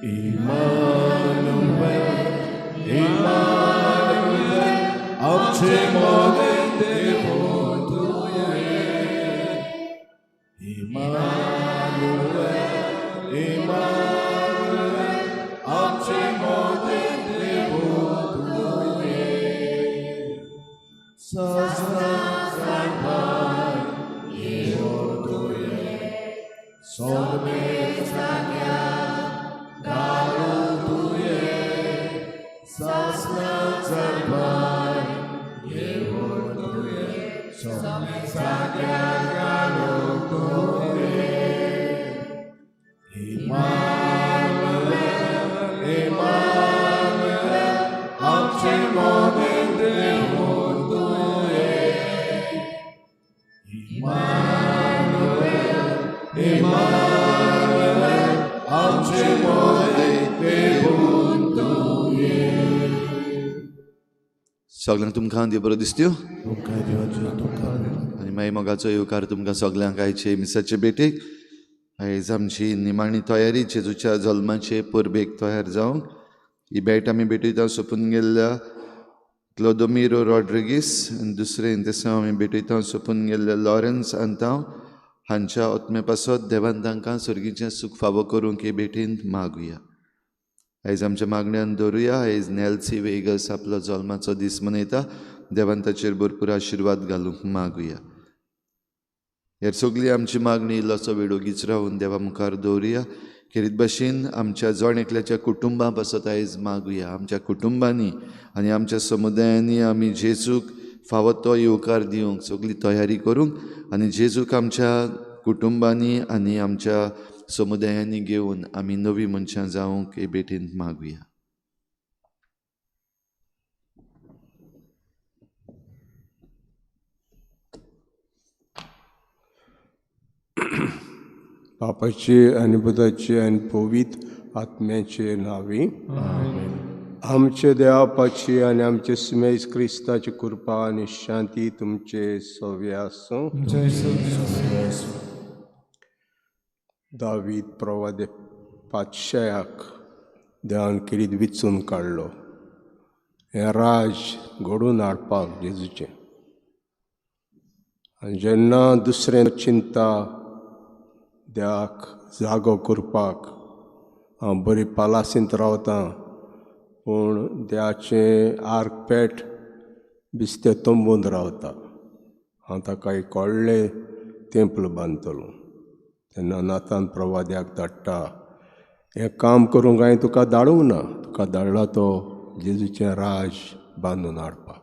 Emmanuel, Emmanuel, आमचे मोदें देवो तुवें. इमानुएल, इमानुएल, आमचे मोदें देवो तुवें. सासना जाणपाय येवो तुवें, सोगले जाग्यार घालूं तुवें. सासना जाणपाय येवो तुवें, सोगले जाग्यार घालूं तुवें. इमानुएल, इमानुएल, आमचे मोदें देवो तुवें. इमानुएल, इमानुएल, आमचे मोदें देवो तुवें. सगल्यांक तुमकां देव बरो दिसत्यो तुमकां देवाचो तुमकां आनी मागीर मोगाचो येवकार तुमकां सगल्यांक आयचे मिसाचे भेटेक. आयज आमची निमाणी तयारी जेजूच्या जल्माचे परबेक तयार जावंक ही भेट आमी भेटयता सोंपून गेल्ल्या क्लोदोमिरो रॉड्रिगीस आनी दुसरें इंतेसांव आमी भेटयता सोंपून गेल्ल्या लॉरन्स आंतांव हांच्या आत्मे पासत देवान तांकां सर्गीचें सूख फावो करूंक हे भेटींत मागुया. आयज आमच्या मागण्यान दवरुया. आयज नेल्सी वेगस आपलो जल्माचो दीस मनयता. देवान ताचेर भरपूर आशिर्वाद घालूंक मागुया. हेर सगळी आमची मागणी इल्लोसो वेळ ओगीच रावून देवा मुखार दवरुया. खेरीत भाशेन आमच्या जण एकल्याच्या कुटुंबा पासत आयज मागुया. आमच्या कुटुंबांनी आनी आमच्या समुदायांनी आमी जेजूक फावो तो येवकार दिवंक सगळी तयारी करूंक आनी जेजूक आमच्या कुटुंबांनी आनी आमच्या समुदायांनी घेवन आमी नवी मनशां जावंक हे भेटींत मागुया. बापाचे आनी पुताचे आनी पवित्र आत्म्याचे नांवी आमचे देवापाची आनी आमचे सुमेज क्रिस्ताची कृपा आनी शांती तुमचे सव्या आसूं. दावीद प्रवादे पातशायाक देवान किरीत विचून काडलो हें राज घडोवन हाडपाक जेजूचें. आनी जेन्ना दुसरें चिंता देवाक जागो करपाक हांव बरी पालासींत रावतां पूण देवाचें आर्क पेट बिस्तें तंबून रावता, हांव ताका एक व्हडलें तेंपल बांदतलो. तेन्ना नातान प्रवाद्याक धाडटा, हें काम करूंक हांवें तुका धाडूंक ना, तुका धाडला तो जेजूचें राज बांदून हाडपाक.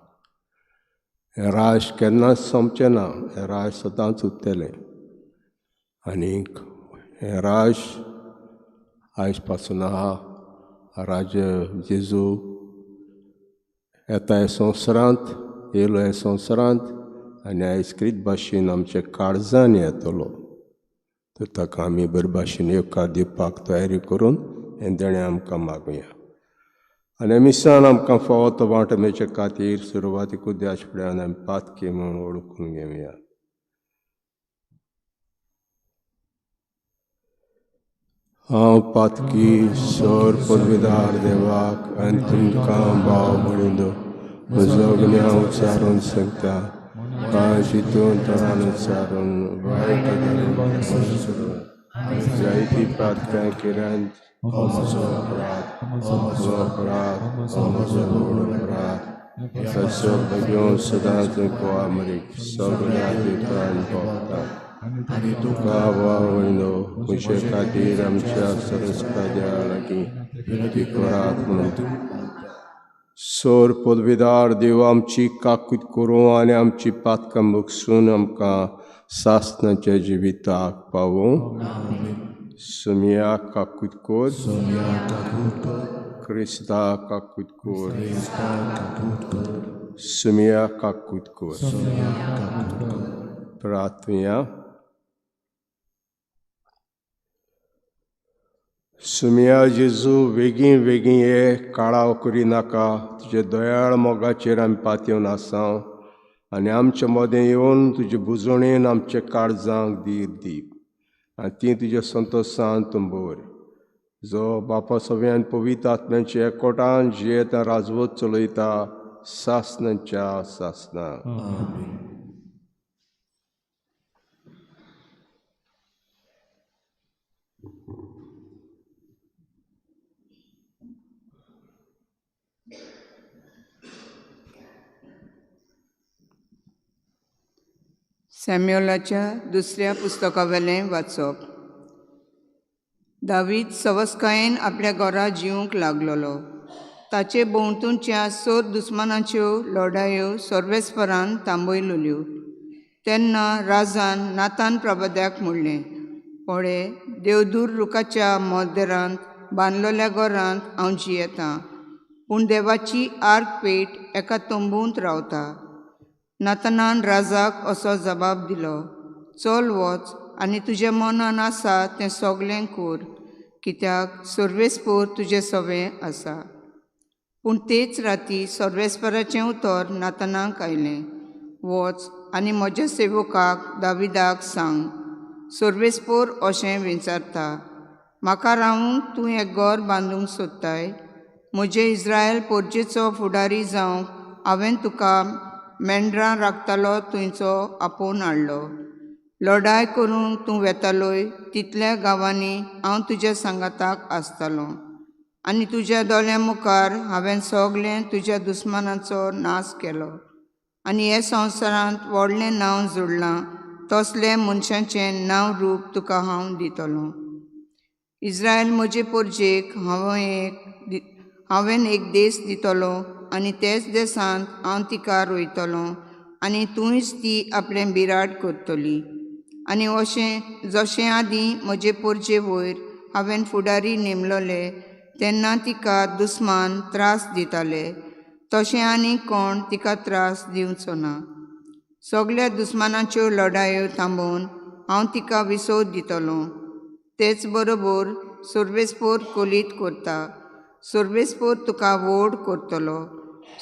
हें राज केन्नाच सोंपचें ना, हें राज सदांच उरतलें. आनीक हें राज आयज पासून आहा. राज जेजू येता ह्या संवसारांत, येयलो ह्या संवसारांत आनी आयज क्रीत भाशेन आमच्या काळजान येतलो. तर ताका आमी बरे भाशेन येवकार दिवपाक तयारी करून हें देणें आमकां मागुया. आनी मिसान आमकां फावो तो वांटो मेळचे खातीर सुरवातीकूच देवाच्या फुड्यान आमी पातकी म्हूण वळखून घेवया. हांव पातकी सर पदवीदार देवाक आनी तुमकां भाव म्हणिल्लो म्हजो गुन्यांव उच्चारून सांगता, कांय चिंतून तरान उच्चारून वायट सोडून जायती पातकां केल्यान म्हजो अपराध, म्हजो अपराध, म्हजो व्हड अपराध. तसो भगेवन सदांच कुवामरीक सगळ्या दिवतान भोगता आनी तुका वावयलो म्हजे खातीर आमच्या सरस्पा देवा लागीं विनंती करात म्हणून. सोर पदवीदार देव आमची काकूत करूं आनी आमची पातकां मुगसून आमकां सासणाच्या जिविताक पावूं. सुमिया काकूत कोर, क्रिस्ता काकूत कोर, सुमिया काकूत कोर. प्रार्थना. सुमिया जेजू वेगीं वेगीं ये, काळाव करिनाका. तुजे दयाळ मोगाचेर आमी पातयेवन आसा आनी आमचे मदें येवन तुजे बुजवणेन आमचे काळजांक धीर दी आनी ती तुज्या संतोशान तुंबर. जो बापा सव्यान पवित्र आत्म्यांचे एकोटान जियेता राजवत चलयता सासनाच्या सासना. सॅम्युअलाच्या दुसऱ्या पुस्तकावेलें वाचप. दावीद सवस्कायेन आपल्या घरा जिवंक लागलोलो. ताचे भोंवतणच्या सोद दुस्मानाच्यो लढायो सर्वेस्परान थांबयल्यो. तेन्ना राजान नातान प्रबद्याक म्हणलें, पळे देवदूर रुखाच्या मदेरांत बांदलेल्या घरांत हांव जियेतां, पूण देवाची आर्क पेट एका तंबूंत रावता. नातानान राजाक असो जबाब दिलो, चल वच आनी तुज्या मनान आसा तें सगळें कर, कित्याक सर्वेस्पोर तुजें सवें आसा. पूण तेच राती सर्वेस्पराचें उतर नातानाक आयलें, वच आनी म्हज्या सेवकाक दाविदाक सांग, सर्वेस्पोर अशें विचारता, म्हाका रावूंक तूं एक घर बांदूंक सोदताय? म्हजे इस्रायल पोरजेचो फुडारी जावंक हांवें तुका मेंढरां राखतालो थंयचो आपोवन हाडलो. लढाय करूंक तूं वेतालोय तितल्या गांवांनी हांव तुज्या सांगाताक आसतालो आनी तुज्या दोळ्यां मुखार हांवें सगळें तुज्या दुस्मानाचो नाश केलो आनी हे संवसारांत व्हडलें नांव जोडलां तसलें मनशाचें नांव रूप तुका हांव दितलो. इस्रायल म्हजे पोरजेक हांवें एक देश दितलो आनी तेच देशांत हांव तिका रोयतलो आनी तूंयच ती आपलें बिराड करतली. आनी अशें जशें आदीं म्हजे पोरजे वयर हांवें फुडारी नेमलोले तेन्ना तिका दुस्मान त्रास दिताले तशें आनी कोण तिका त्रास दिवचो ना. सगळ्या दुस्मानाच्यो लढायो थांबोवन हांव तिका विसव दितलो. तेच बरोबर सर्वेस्पोर कोलीत करता, सर्वेस्पोर तुका व्हड करतलो,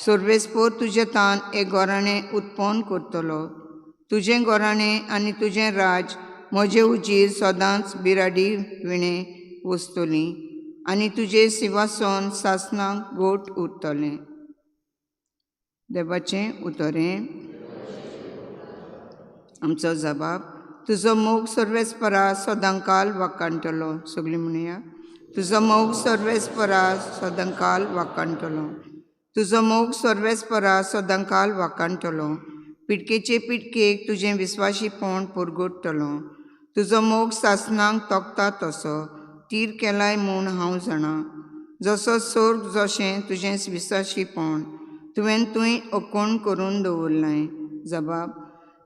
सर्वेस्पोर तुजें तान एक घराणें उत्पन्न करतलो. तुजें घराणें आनी तुजें राज म्हजे उजीर सदांच बिराडी विणें वसतली आनी तुजें सिंवासन सासनाक गोट उरतलें. देवाचें उतरें. आमचो जबाब, तुजो मोग सर्वेस्परा सदांकाल वाकाणटलो. सगळीं म्हणया, तुजो मोग सर्वेस्परा सदांकाल वाकाणटलो. तुजो मोग सर्वेस्परा सदांकाल वाकाणटलो. पिटकेचे पिटकेक तुजें विस्वाशीपण पुरगुटतलो. तुजो मोग सासनाक तोखता तसो तीर केलाय म्हूण हांव जाणा. जसो सोर्ग जशें तुजें विस्वाशीपण तुवें तुंय अकोण करून दवरलाय. जबाब,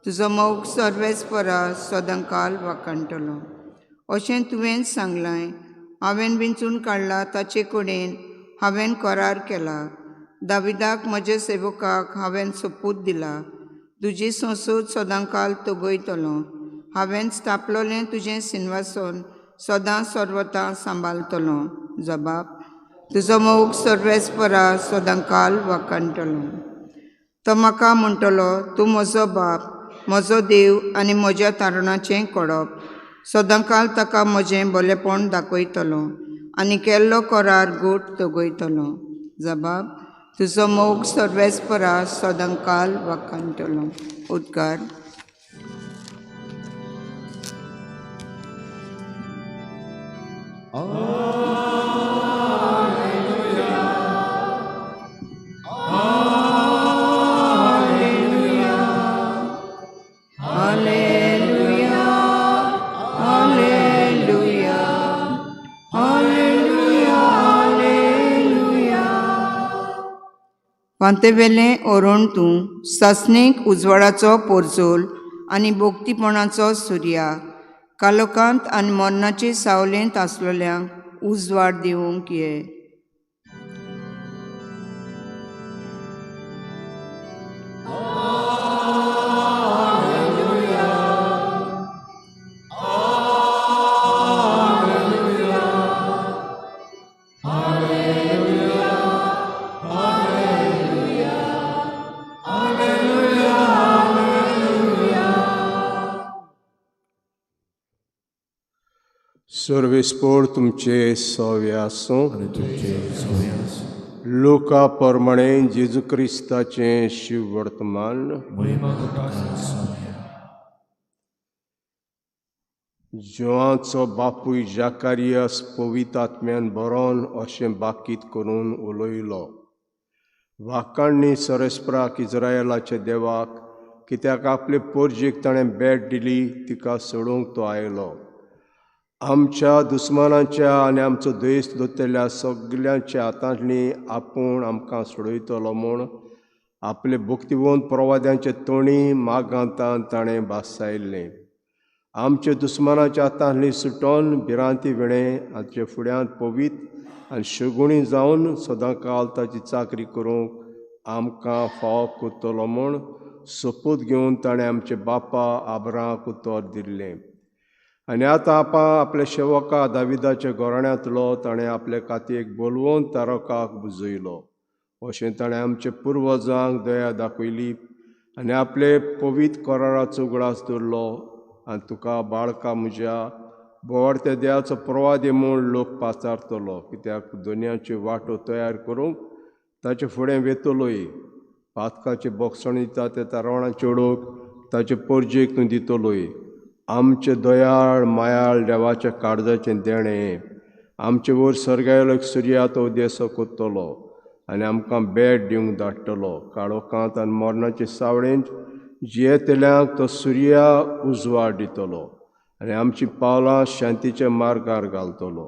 तुजो मोग सर्वेस्परा सदांकाल वाकाणटलो. अशें तुवें सांगलाय, हांवें विंचून काडला ताचे कडेन हांवें करार केला. दाविदाक म्हज्या सेवकाक हांवें सोपूत दिला, तुजी संसद सदांकाल तगयतलो. हांवें स्थापलोलें तुजें सिंवासन सदां सर्वता सांबाळटलो. जबाब, तुजो मोग सर्वेस्परा सदांकाल वाकाणटलो. तो म्हाका म्हणटलो, तूं म्हजो बाप, म्हजो देव आनी म्हज्या तारुणाचें कडप. सदांकाल ताका म्हजें बरेपण दाखयतलो आनी केल्लो करार गोट तगयतलो. जबाब, तुजो मोग सर्वेस्परा सदांकाल वाकाणटलो. उद्गार. वांतेवेलें ओरण तूं सासणीक उजवाडाचो पोरजोल आनी भोक्तीपणाचो सुर्या, कालोकांत आनी मरणाचे सावलेंत आसलेल्यांक उजवाड दिवंक ये. सर्वेस्पोर तुमचे सवे आसूं. आनी तुमचे सवे आसूं. लुका प्रमाणे जेजू क्रिस्ताचें शिववर्तमान. महिमा तुका सोम्या. जोआचो बापूय जाकारियस पवित्र आत्म्यान बरोवन अशें बाकीत करून उलयलो. वाकांनी सरस्पराक इज्रायलाच्या देवाक कित्याक आपले पोरजेक ताणें भेट दिली तिका सोडूंक तो आयलो. आमच्या दुस्मानाच्या आनी आमचो द्वेश दोतल्या सगल्यांच्या हातांतली आपूण आमकां सोडयतलो म्हूण आपले भक्तिवंत प्रवाद्यांचे तोणी मागांतान ताणें भासायल्लें. आमच्या दुस्मानाच्या हातांतली सुटोन भिरांती विणें आमचे फुड्यांत पवित्र आनी शगुणी जावन सदांकाल ताची चाकरी करूंक आमकां फावो करतलो म्हूण सोपूत घेवन ताणें आमचे बापा आबरांक उतर दिल्लें. आनी आतां आपा आपल्या शेवका दाविदाच्या घराण्यांतलो ताणें आपले कातयेक बोलवून तारकाक बुजयलो. अशें ताणें आमच्या पुर्वजांक दया दाखयली आनी आपले पवित्र कराराचो उगडास दवरलो. आनी तुका बाळका म्हज्या बोवाळत्या देवाचो प्रवादी म्हूण लोक पाचारतलो कित्याक दोनयाच्यो वाटो तयार करूंक ताचे फुडें वेतलोय. पातकाचे बोगसण दिता ते तारवणा चेडूंक ताचे पोरजेक तूं दितलोय. आमचे दयाळ मायाळ देवाच्या काळजाचें देणें आमचे वयर सर्गायलो एक सुर्या तो उदेसो करतलो आनी आमकां बेट दिवंक धाडटलो. काळोखांत आनी मरणाचे सावळेंत जियेतल्यांक तो सुर्या उजवाड दितलो आनी आमची पावलां शांतीच्या मार्गार घालतलो.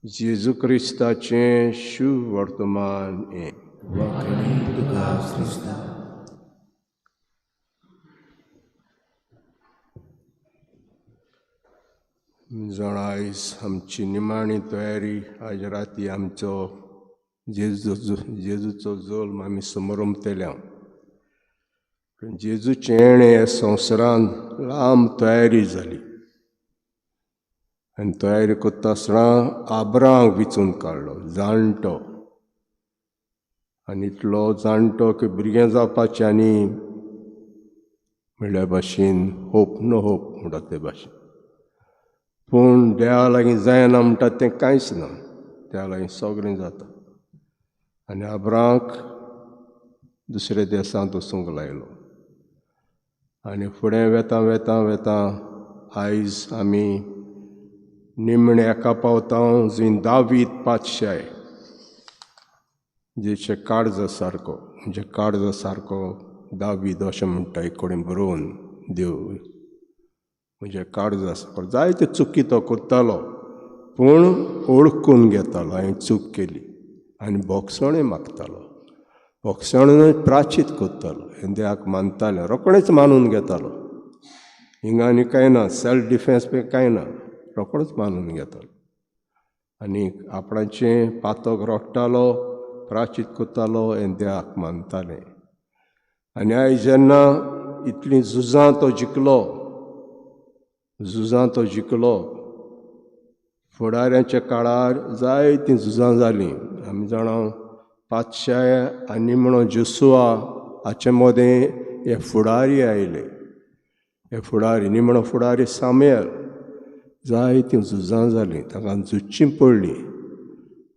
जेजू क्रिस्ताचें शुवर्तमान हें. जाण आयज आमची निमाणी तयारी. आयज राती आमचो जेजूचो जल्म आमी समरमतल्या. जेजूचें येणें ह्या संवसारांत लांब तयारी जाली आनी तयारी करता आसतना आब्रांक विचून काडलो जाणटो. आनी इतलो जाणटो की भुरगें जावपाचें आनी म्हणल्या भाशेन होप नो होप म्हणटा ते भाशेन. पूण देवा लागीं जायना म्हणटा तें कांयच ना. देवा लागीं सगळें जाता. आनी आब्रांक दुसऱ्या देसांत वचूंक लायलो. आनी फुडें वेता वेता वेता आयज आमी निमणे एका पावता जंय दावीद पातशाय जेचे काळजा सारको म्हणजे काळजा सारको दावीद अशें म्हणटा एक कडेन बरोवन देव म्हणजे काळजा सारको जायते चुकी तो करतालो पूण ओळखून घेतालो हांवें चूक केली आनी बोगसणें मागतालो. बोगसणें प्राचीत करतालो आनी देवाक मानतालें रोखडेंच मानून घेतालो. हिंगा आनी कांय ना सेल्फ डिफेन्स बी कांय ना रोखडोच मानून घेतालो आनी आपणाचें पातक रोडटालो प्राचीत करतालो आनी देवाक मानतालें. आनी आयज जेन्ना इतलीं झुजां तो जिखलो झुजां तो जिखलो फुडाऱ्यांच्या काळार जायतीं झुजां जालीं. आमी जाणा पातशाय आनी निमणो जेसुआ हाचे मदें हे फुडारी आयले. हे फुडारी निमणो फुडारी सामुएल. जायतीं झुजां जालीं तांकां झुजचीं पडलीं.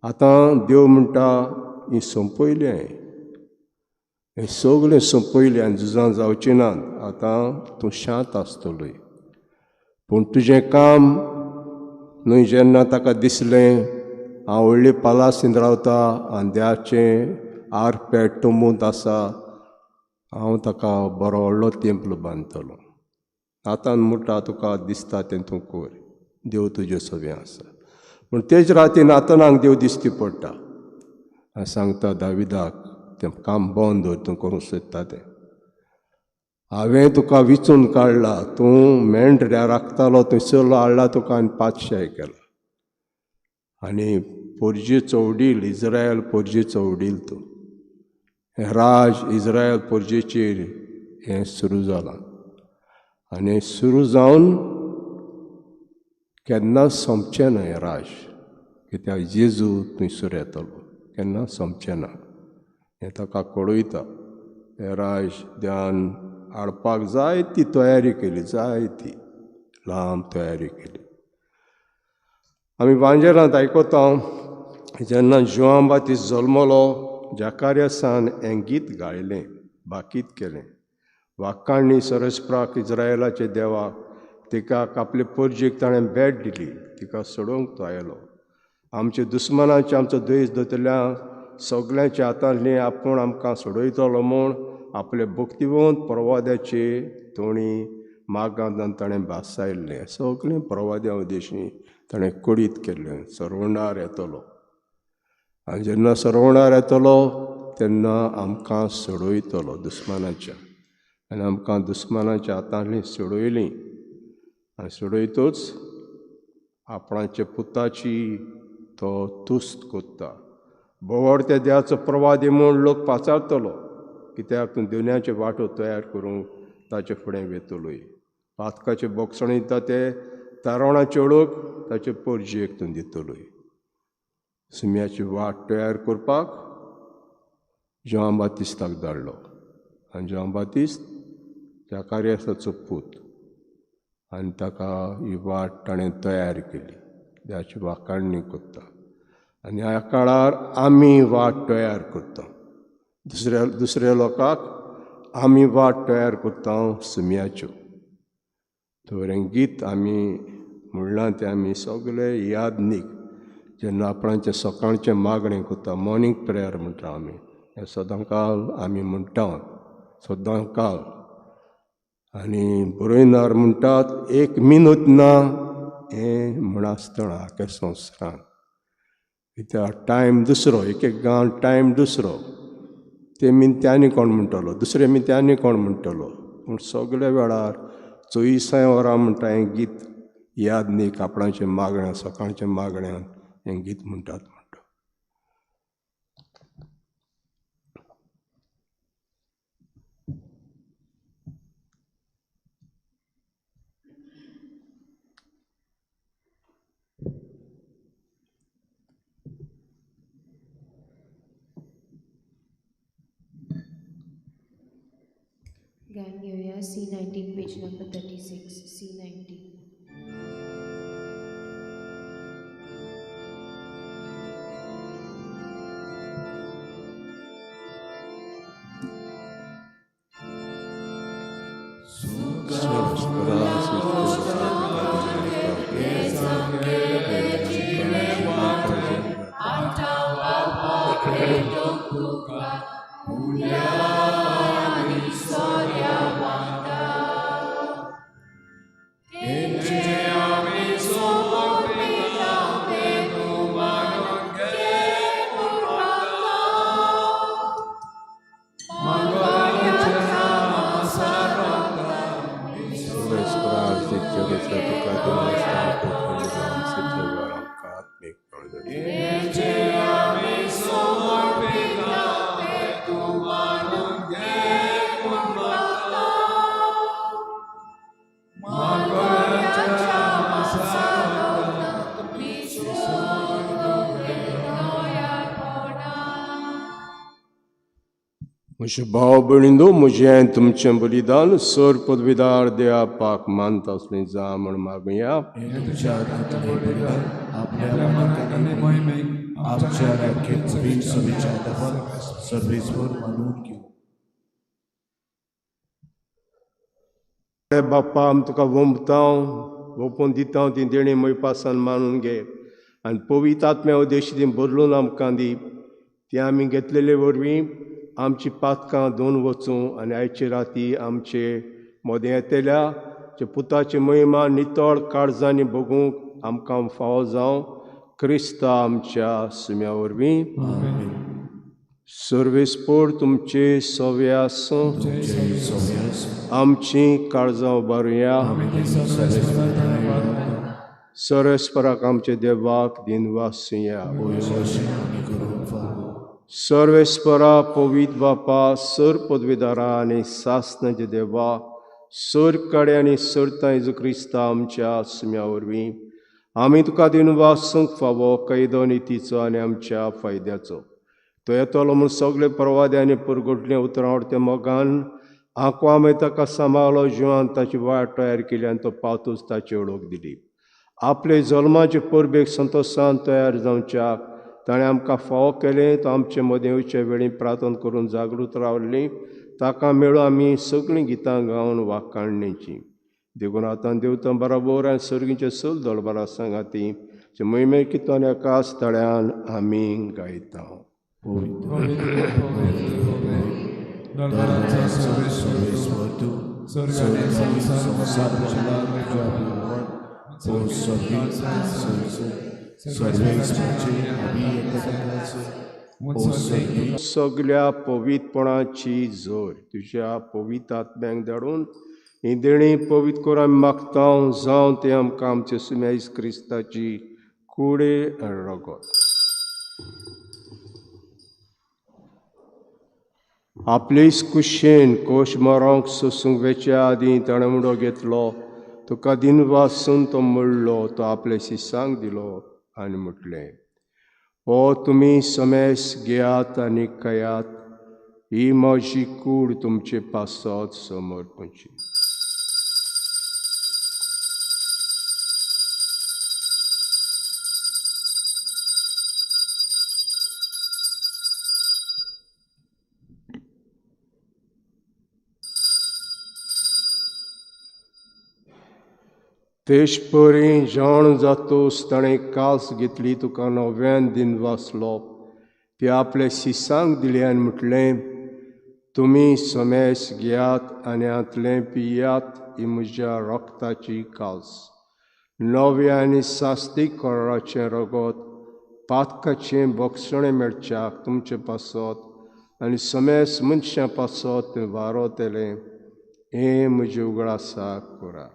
आतां देव म्हणटा ही सोंपयली हांवें हें सगळें सोंपयलें आनी झुजां जावचीं नात. आतां तूं शांत आसतलोय. पूण तुजें काम न्हय. जेन्ना ताका दिसलें हांव व्हडले पालासींत रावता आनी देवाचें आर पेट तंबूंत आसा हांव ताका बरो व्हडलो तेंपलो बांदतलो. आतां म्हणटा तुका दिसता तें तूं कर देव तुजे सगळें आसा. पूण तेच राती नातनाक देव दिसती पडटा आनी सांगता दाविदाक तें काम बंद दवर तूं करूंक सोदता तें. हांवें तुका विचून काडला तूं मेंढऱ्या राखतालो थंयसरलो हाडला तुका आनी पातशाय केला. आनी पोरजेचो वडील इज्रायल पोरजेचो वडील तूं. हें राज इज्रायल पोरजेचेर हें सुरू जालां आनी सुरू जावन केन्नाच सोंपचें ना हें राज कित्याक जेजू थंयसर येतलो केन्ना सोंपचें ना. हें ताका कळयता. हें राज देवान हाडपाक जायती तयारी केली जायती लांब तयारी केली. आमी वांजेलांत आयकता जेन्ना जुआंव बातिस्त जल्मलो जाकारियासान हें गीत गायलें, भाकीत केलें. वाक्काणी सरस्प्राक इज्रायलाचे देवाक तिका आपले परजेक ताणें भेट दिली, तिका सोडोवंक तो आयलो. आमच्या दुस्मानाचे आमचो द्वेश दवरतल्या सगल्यांच्या हातांतली आपूण आमकां सोडयतलो म्हूण आपले भक्तिवंत प्रवाद्याचे तोणी मागांत ताणें भासायल्लें. सगळें प्रवाद्या उद्देशी ताणें कडीत केल्लें, सरवणार येतलो आनी जेन्ना सरवणार येतलो तेन्ना आमकां सोडयतलो दुस्मानाच्या, आनी आमकां दुस्मानाच्या हातांतली सोडयली. आनी सोडयतच आपणाच्या पुताची तो तुस्त कोत्ता. बोवाळ त्या देवाचो प्रवादी म्हूण लोक पाचारतलो, कित्याक तूं दुनियाचे वांटो तयार करूंक ताचे फुडें वेतलोय. पातकाचे बोगसण दिता ते तारवणाचे ओळख ताचे परजेक तूं दितलोय. सुम्याची वाट तयार करपाक जुआंव बातिस्ताक धाडलो आनी जुआंव बातिस्त जाकारियासाचो पूत आनी ताका ही वाट ताणें तयार केली. देवाची वाखाणणी करता आनी ह्या काळार आमी वाट तयार करता, दुसऱ्या लोकांक आमी वाट तयार करता सुम्याच्यो. तर हें गीत आमी म्हणलां तें आमी सगळे यादनीक जेन्ना आपणाचें सकाळचें मागणें करता, मॉर्निंग प्रेयर म्हणटा आमी, हें सदांकाल आमी म्हणटा सदांकाल. आनी बरयनार म्हणटात एक मिनत ना हें म्हण आसतना आख्या संवसारान, कित्याक टायम दुसरो, एक एक गांव टायम दुसरो, ते मिनत्यांनी कोण म्हणटलो, दुसरे मिनत्यांनी कोण म्हणटलो, पूण सगल्या वेळार 24 वरां म्हणटा हें गीत याद न्ही कापडांचें मागण्या सकाळचें मागण्यान हें गीत म्हणटात म्हणटा. गायन घेऊया C19 page number 36 C19. म्हज्या भाव भयणींनो, म्हजें तुमचें बलिदान सर पदवीदार देवा पाक मानता आसलें जा म्हूण मागुया. बाप्पा, आमी तुका वोंपता वोपून दिता ती देणी मोयपासान मानून घे आनी पवित्र आत्म्या उद्देशी ती बदलून आमकां दी. ती आमी घेतलेले वरवीं आमची पातकां दोन वचूं आनी आयचे राती आमचे मोदें येतल्या जे पुताची महिमा नितळ काळजांनी भोगूंक आमकां फावो जावं, क्रिस्ता आमच्या सुम्या वरवीं. सर्वेस्पोर तुमचे सवे आसूं. आमची काळजां उबारुया. सर्वेस्पराक आमचे देवाक दिनवासुया. सर्वेस्परा पवित्र बापा, सर पदवीदारा आनी सासनाचे देवा, सर कडे आनी सरता जेजू क्रिस्ता आमच्या सुम्या वरवीं आमी तुका दिनवासूंक फावो कैदो नितीचो आनी आमच्या फायद्याचो. तो येतलो म्हूण सगळे परवादे आनी पुरगुटले उतरां आवडते मोगान आंकवामे ताका सांबाळलो जिवान ताची वाट तयार केली आनी तो पावतूच ताची ओळख दिली. आपले जल्माचे परबेक संतोशान तयार जावच्याक ताणें आमकां फावो केलें. तो आमचे मदें येवचे वेळी प्रार्थना करून जागृत रावल्ली. ताका मेळून आमी सगळीं गितां गावन वाखाणणेचीं. देखून आतां देवतां बराबर आनी सर्गीचे सल दळबारा सांगाती मोहिमे कितोन एकाच तळ्यान आमी गायता. सगल्या पवित्रपणाची जोर तुज्या पवित्र आत्म्यांक धाडून ही देणी पवित्र करून आमी मागता जावं तें आमकां आमचे सुमेज क्रिस्ताची कुडे आनी रगत. आपलेच कुशेन कोश मरोंक सोसूंक वेच्या आदीं ताणें उडो घेतलो, तुका दिनवासून तो मोडलो, तो आपले शिसांक दिलो आनी म्हटलें, हो तुमी समेस घेयात आनी खायात, ही म्हजी कूड तुमचे पासत समर्पणची. तेशपरी जाण जातोस ताणें कास घेतली, तुका नव्यान दिन वाचलो, ती आपले शिसांक दिली आनी म्हटलें, तुमी समेस घेयात आनी हांतलें पियात, ही म्हज्या रक्ताची कास, नव्या आनी सास्तीक कराराचें रगत, पातकाचें बक्षणें मेळच्याक तुमचे पासत आनी समेस मनशां पासत तें वारोतलें, हें म्हजें उगडासाक करा.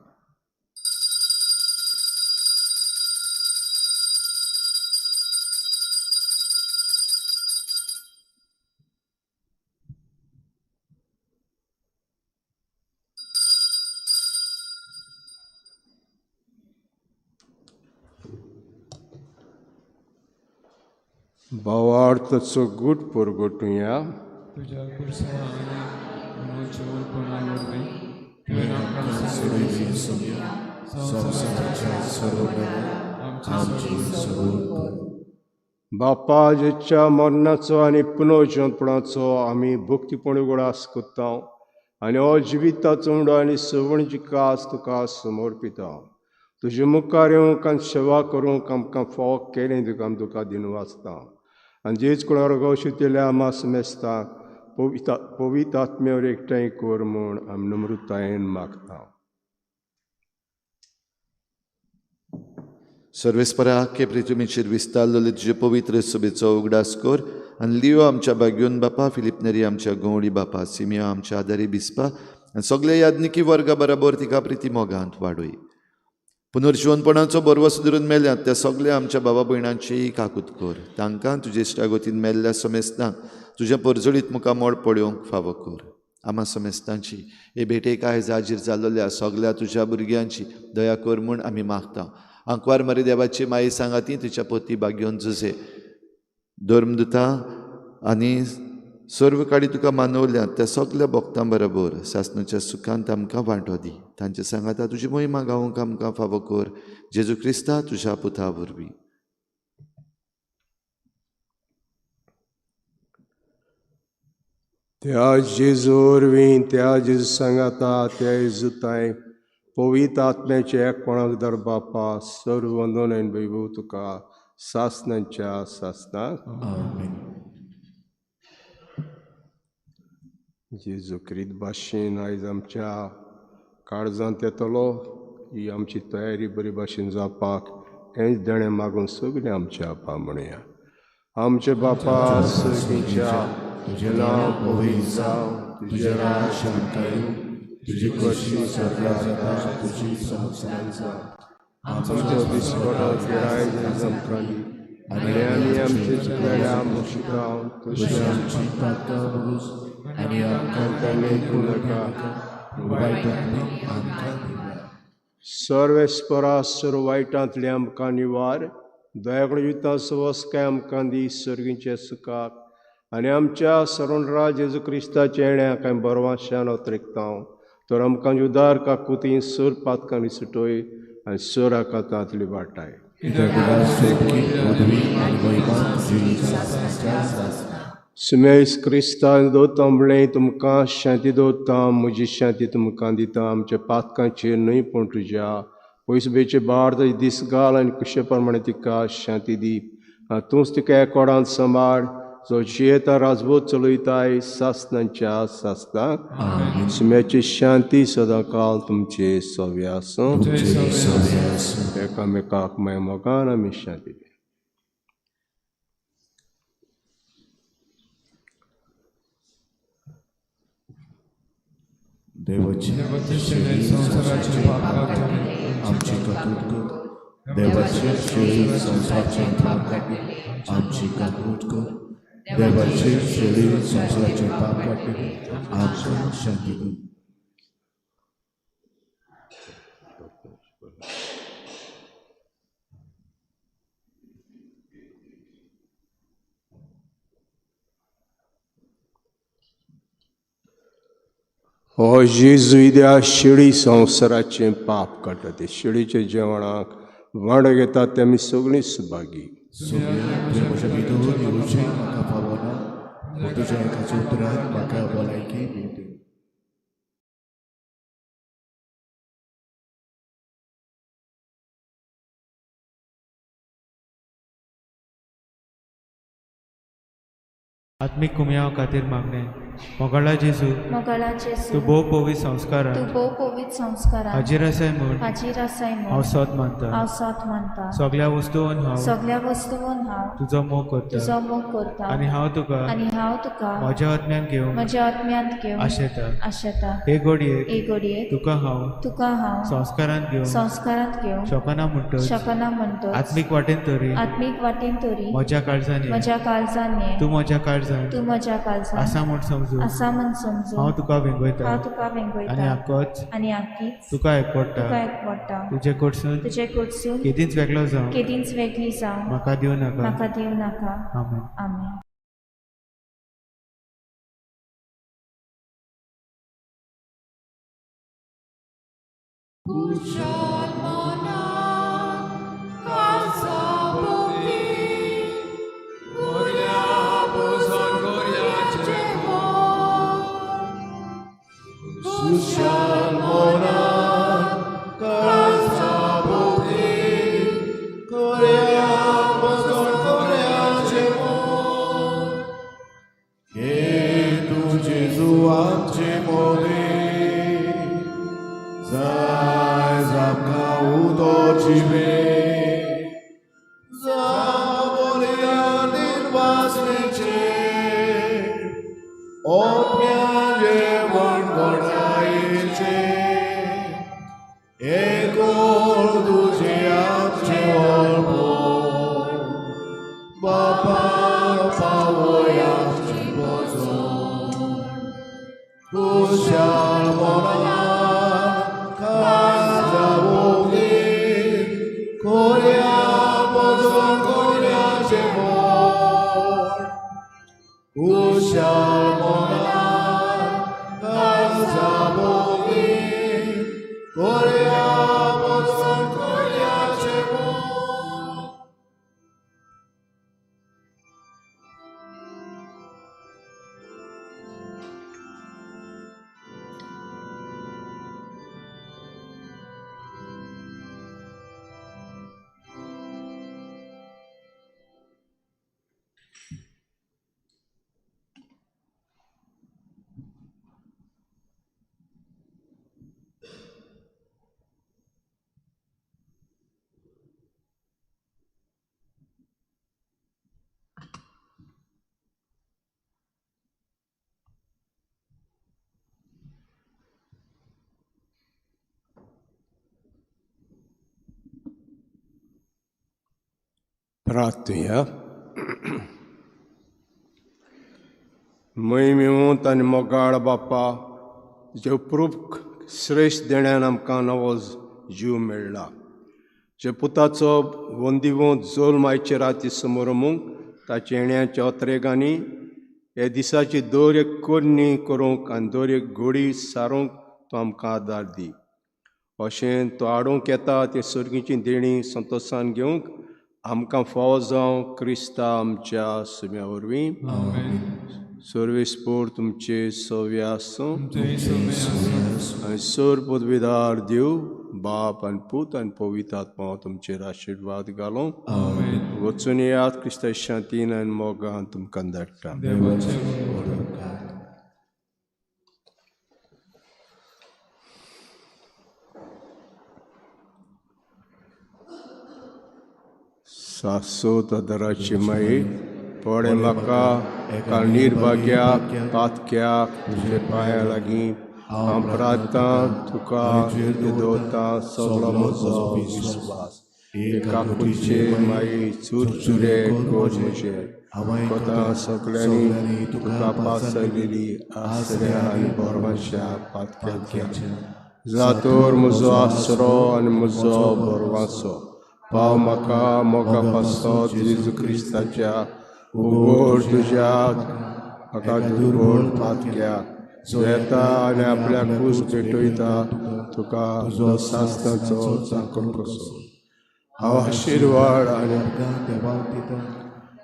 भावार्थाचो गूट परगटुया. तुज्या कुर्सा आनी मनोजवळपणा वरवीं तुवें आमकां संवसाराच्या आमची सबूत. बापा जेच्या मरणाचो आनी पुनर्जिवंतपणाचो आमी भक्तीपण उगडास करता आनी हो जिविताचो उंडो आनी सवणची कास तुका समर्पिता. तुजे मुखार येवंक आनी सेवा करूंक आमकां फावो केलें तुका आमी तुका दिनवासता. आनी जेज कोणा शितल्या आमा समेस्ता पवित्र आत्म्यावर एकठांय कर म्हूण आमी नम्रतायेन मागता. सर्वेस्परा आख्खे पृथ्वीचेर विस्तारलेले तुजे पवित्र सभेचो उगडास कर आनी लियो आमच्या बाग्योन बापा, फिलीप नेरी आमच्या गवळी बापा, सिमियो आमच्या आदारी बिस्पा आनी सगळे याज्ञिकी वर्गा बराबर तिका प्रिती मोगांत वाडय. पुनर्जिवनपणाचो बरवस धरून मेल्यात त्या सगळ्या आमच्या बाबा भयणांची काकूत कर. तांकां तुजे इश्टागतीन मेल्ल्या समेस्तांक तुज्या परजळीत मुखामळ पळोवंक फावो कर. आमा समेस्तांची हे भेटेक आयज हाजीर जाल्ल्या सगळ्या तुज्या भुरग्यांची दया कर म्हूण आमी मागता. आंकवार मारी देवाची माई सांगाती तिच्या पती बाग्योन जुजे धर्मदुता आनी सर्व काडी तुका मानवल्यात त्या सगळ्या भक्तां बरोबर सासणाच्या सुखांत आमकां वांटो दी. तांचे सांगाता तुजी मोहिमा गावंक आमकां फावो कर. जेजू क्रिस्ता तुज्या पुता वरवीं. त्या जेजू वरवीं, त्या जेजू सांगाता, त्या जेजूताय पवित्र आत्म्याचे एकपणाक दर बापा सर्व वंदन आनी वैभव तुका सासणाच्या सासणाक. आमेन. जेजू क्रिस्त भाशेन आयज आमच्या काळजांत येतलो, ही आमची तयारी बरी भाशेन जावपाक हेंच देणें मागून सगळें आमच्या आपा म्हणया. आमचे बापा सर्गीच्या, तुजें नांव पवित्र जावं, तुजें राज्य आमकां येवं, तुजी खोशी स्वर्गार जाता तशी संवसारांत जावं. आमचो दिसपटो आयज आमकां दी आनी आमी आमचे चुकलेल्या मुक्षितांव तशी आमची पातकां भोगूस आनी आमकां नाका वायटांतली आमकां निवार. सर्वेस्परा सर्व वायटांतले आमकां निवार, दयाकडे जिविता सवसकाय आमकां दी, सर्गीच्या सुखाक आनी आमच्या सरणराज जेजू क्रिस्ताच्या येण्या कांय बरवाशान अत्रेकता तर आमकां उदार काकुती सर पातकांनी सुटोय आनी सर आकातांतली वाटाय. सुमेस क्रिस्तान दवरता म्हणलें तुमकां शांती दवरता, म्हजी शांती तुमकां दिता, आमच्या पातकांचेर न्हय पूण तुज्या पयसुबेचे बार ताची दीस घाल आनी कुशे प्रमाणे तिका शांती दी. तूंच तिका एकोडान सांबाळ जो जियेता राजबोध चलयताय सासनाच्या सासनाक. सुम्याची शांती सदांकाल तुमचे सव्या आसूं. एकामेकाक माय मोगान आमी शांती दी. देवाचे संसाराचे पाप काडटले आमची काकूट कर, देवाचे शरीर संसाराचे पाप काडटले आमची काकूट कर, देवाचे शरीर संसाराचे पाप काडटले आमकां शांती कर. हो जेजू त्या शिळी संवसाराचें पाप काडटा, ते शिळीच्या जेवणाक वांटो घेतात ते आमी सगळीं सुभागी. तुजें म्हज्या भितर येवचें म्हाका फावना, पूण तुज्या एकाच्या उतरान म्हाका भलायकी मेळटली. आत्मीक कुमयाव खातीर मागणें. मोगाळा जेजू, तूं भोव पवित्र संस्कारान हाजीर आसाय म्हूण हांव सत मानता. सगळ्या वस्तून हांव तुजो मोग करता आनी हांव तुका म्हज्या आत्म्यान घेवंक आशेता. हे घडयेक तुका हांव संस्कारांत घेवंक शकना म्हणटच आत्मीक वाटेन तरी म्हज्या काळजान तूं म्हज्या काळजान आसा म्हूण समजू हांव तुका वेंगयता आनी आकोच तुका एकवटा. तुजे कडसून केदींच वेगळो जावं म्हाका दिवं नाका. आमेन. प्रार्थुया. महिमेवंत आनी मोगाळ बापा, तुजे उपरूप श्रेश्ठ देण्यान आमकां नवो जीव मेळ्ळा. जे पुताचो वंदिवंत जोल्म आयचे राती समोर ताच्या येण्याच्या अत्रेगांनी हे दिसाची दर एक करणी करूंक आनी दर एक घोडी सारूंक तूं आमकां आदार दी. अशें तो हाडूंक येता ते सर्गीची देणी संतोशान घेवंक आमकां फावो जावं क्रिस्ता आमच्या सुम्या वरवीं. सर्वेस्पोर तुमचे सव्य आसूं आनी सर पदवीदार देव बाप आनी पूत आनी पवित्र आत्मा तुमचेर आशिर्वाद घालूं. वचून येयात क्रिस्ता शांतीन आनी मोगान तुमकां धाडटा. सासोत आदाराची माई पडे म्हाका एका निर्भाग्याक पातक्याक तुजे पांया लागीं हांव प्रार्थना तुका दवरता सगलो म्हजो विस्वास. एका कुचे माई चुरचुरे कर म्हजे कोता सगळ्यांनी तुका पासयलेली आसऱ्या आनी बरवांच्या पातक्याच्या जातोर म्हजो आसरो आनी म्हजो बरवांचो पाव म्हाका मोगा पासत जेजू क्रिस्ताच्या उगोड तुज्या म्हाका दुर्बळ पातक्याक जो येता आनी आपल्या कूस भेटयता तुका तुजो सासणाचो चाकर कसो. हांव आशिर्वाद आनी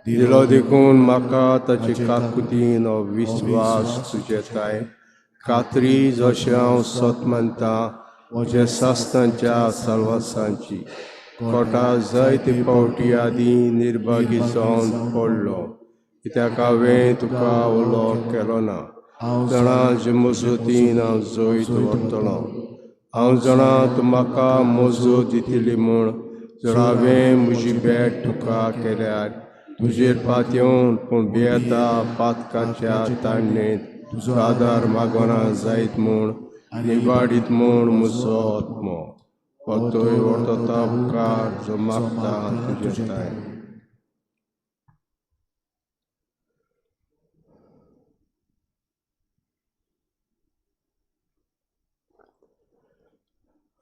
दिलो देखून म्हाका ताचे काकुतीन हो विस्वास तुजे ताय खात्री जशें हांव सत मानता म्हज्या सासणाच्या साल्वासांची कोटा जायते पावटी आदीं निर्भागी जावन पडलो कित्याक हांवें तुका उलो केलो ना. जाणा जे मजतीन हांव जैत व्हरतलो. हांव जाणा तूं म्हाका मजत दितली म्हूण जर हांवें म्हजी भेट तुका केल्यार तुजेर पातयेवन पूण भियेता पातकाच्या ताणणेंत तुजो आदार मागोना जायत म्हूण निवाडीत म्हूण म्हजो आत्मो पतोय व्हरता उपकार जो मागता तुजे ताय.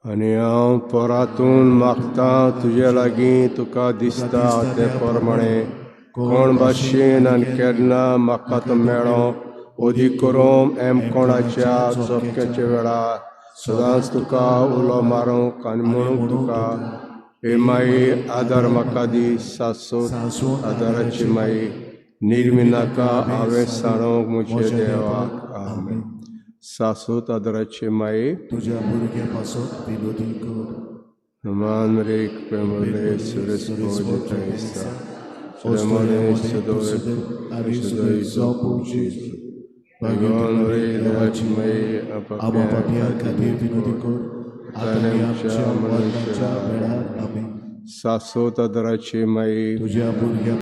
आनी हांव परातून मागता तुजे लागीं तुका दिसता ते प्रमाणे कोण भाशेन आनी केन्ना म्हाका तो मेळो अदीक करून एम कोणाच्या चपक्याच्या वेळार सदांच तुका उलो मारूंक आनी म्हणूंक तुका हे माई आदार म्हाका दी. सासोत आदाराची माई निर्मिनाका हांवें सांडूंक म्हज्या देवाक. आमेन. सासोत आदाराची माई तुज्या भुरग्या पासत विनोदी कर. मान रेख प्रेमले आमा पापयां खातीर विनोदी कर आतां आमच्या मरणाच्या वेळार. आमेन. सासोत आदाराची माई तुज्या भुरग्या